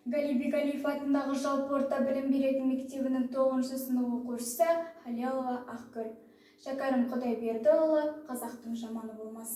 Гали Бегалиев атындағы жалпы орта білім беретін мектебінің 9 сынып оқушысы Халелова Ақгүл. Шәкәрім Құдайбердіұлы, «Қазақтың жаманы болмас».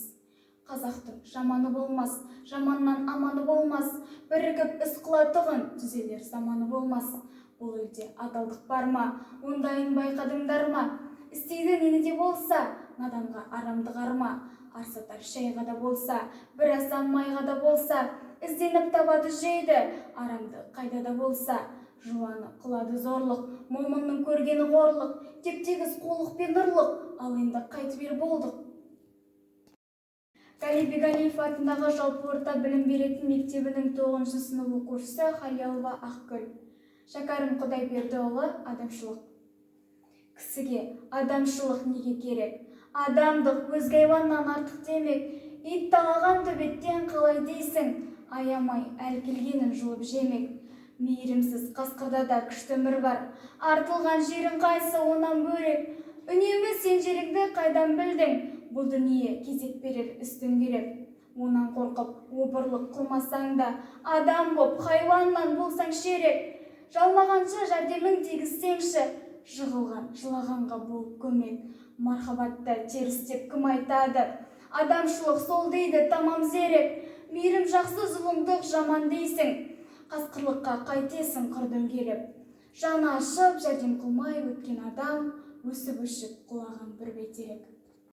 Қазақтың жаманы болмас, жаманнан аманы болмас, бірігіп іс қылатұғын түзелер заманы болмас. Бұл елде адалдық бар ма, ондайын байқадыңдар ма? Істейді нені де болса, наданға арамдық арма. Ар сатар шайға да болса, бір аса майға да болса, ізденіп табады, жейді арамды қайда да болса. Жуаны қылады зорлық, момынның көргені қорлық, теп-тегіс қулық пен ұрлық, ал енді қайтып ер болдық? Гали Бегалиев атындағы жалпы орта білім беретін мектебінің 9 сынып оқушысы Халелова Ақгүл. Шәкәрім Құдайбердіұлы, «Адамшылық». Кісіге адамшылық неге керек? Адамдық өзге айуаннан артық демек. Ит талаған төбеттен қалай дейсің, аямай әл келгенін жұлып жемек. Мейірімсіз қасқырда да күшті өмір бар, артылған жерің қайсы онан бөлек? Үнемі сен жеріңді қайдан білдің? Бұл дүние кезек берер үстін керек. Онан қорқып обырлық қылмасаң да, адам боп хайуаннан болсаң шерек. Жалмағанша жәрдемің тигізсеңші, жығылған жылағанға болып көмек. Мархабатты теріс деп кім айтады? Адамшылық сол дейді тамам зерек. Мейірім жақсы, зұлымдық жаман дейсің, қасқырлыққа қайтесің қырдың келіп? Жаны ашып жәрдем қылмай өткен адам, өсіп өшіп құлаған бір бәйтерек.